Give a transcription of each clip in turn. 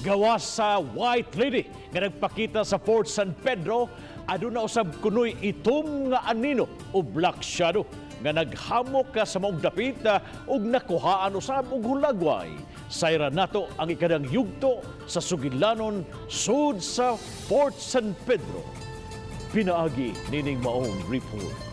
Gawas sa White Lady nga nagpakita sa Fort San Pedro, aduna usab kunoy itom nga anino o black shadow nga naghamok ka sa maong dapit ug nakuhaan usab og hulagway. Sayran nato ang ikadang yugto sa sugilanon sud sa Fort San Pedro. Pinaagi nining maong report.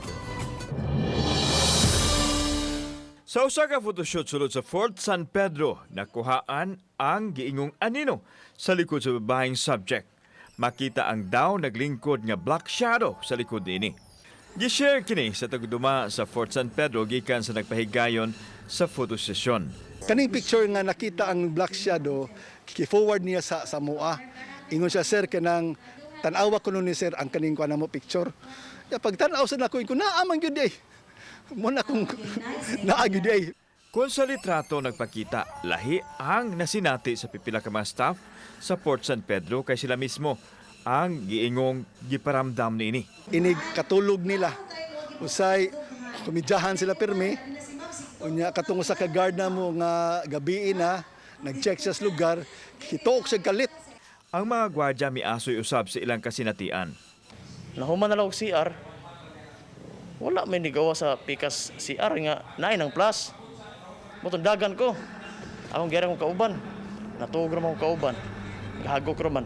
Sa usa ka photoshoot sulod sa Fort San Pedro, nakuhaan ang giingong anino sa likod sa babaeng subject. Makita ang daw naglingkod nga black shadow sa likod niini. Gishare kini sa tagduma sa Fort San Pedro gikan sa nagpahigayon sa photo session. Kaning picture nga nakita ang black shadow, ki-forward niya sa mua. Ingon siya, "Sir, kanang tan-awa ko ni sir ang kaning kuan mo picture." Ya pag tan-aw sa nako, ko naa man gyud eh. Mo na kung naa gyud eh. Kung sa litrato nagpakita, lahi ang nasinati sa pipila ka mga staff sa Fort San Pedro kay sila mismo ang giingong giparamdam niini. Inig katulog nila. Usay kumidyahan sila pirmi. Unya katong sa ka guard na mo nga gabi na nag-check siya sa lugar, kituok siya kalit. Ang mga gwardya miasoy usab sa ilang kasinatian. Nahuman na lang og CR. Wala may nigawa sa pikas CR nga naay ng plus. Motundagan ko. Akong gera kong kauban. Natuog ra man akong kauban. Gahagok ra man.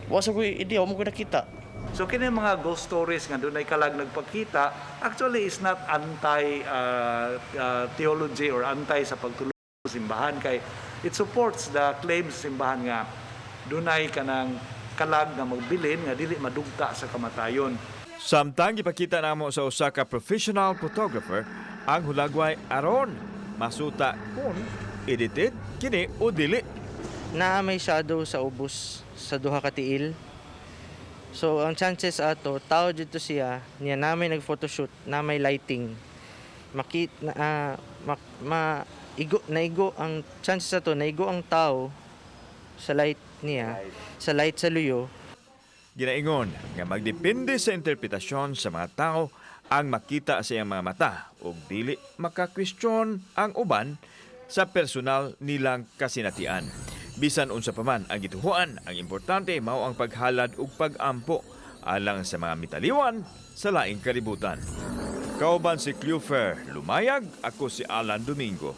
Wa sa ko'y ideya, wa mo ko nakita. So kini mga ghost stories nga dunay kalag nagpakita actually is not anti theology or anti sa pagtulo sa simbahan kay it supports the claims sa simbahan nga dunay kanang kalag nga magbilin nga dili madugta sa kamatayon. Samtang gipakita namo sa usa ka professional photographer ang hulagway aron masuta kung edited kini o dili. Naa may shadow sa ubos sa duha ka tiil. So ang chances ato tao dito siya niya na may nag-photoshoot na may lighting. Makit na ma, ma igo naigo ang chances ato naigo ang tao sa light niya, sa light sa luyo. Ginaingon nga magdepende sa interpretasyon sa mga tao ang makita sa iyang mga mata ug dili makakwestiyon ang uban sa personal nilang kasinatian. Bisan unsa pa man ang gituhuan, ang importante mao ang paghalad ug pagampo alang sa mga mitaliwan sa laing kalibutan. Kauban si Clufer Lumayag, ako si Alan Domingo.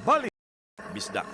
Bali, Bisdak.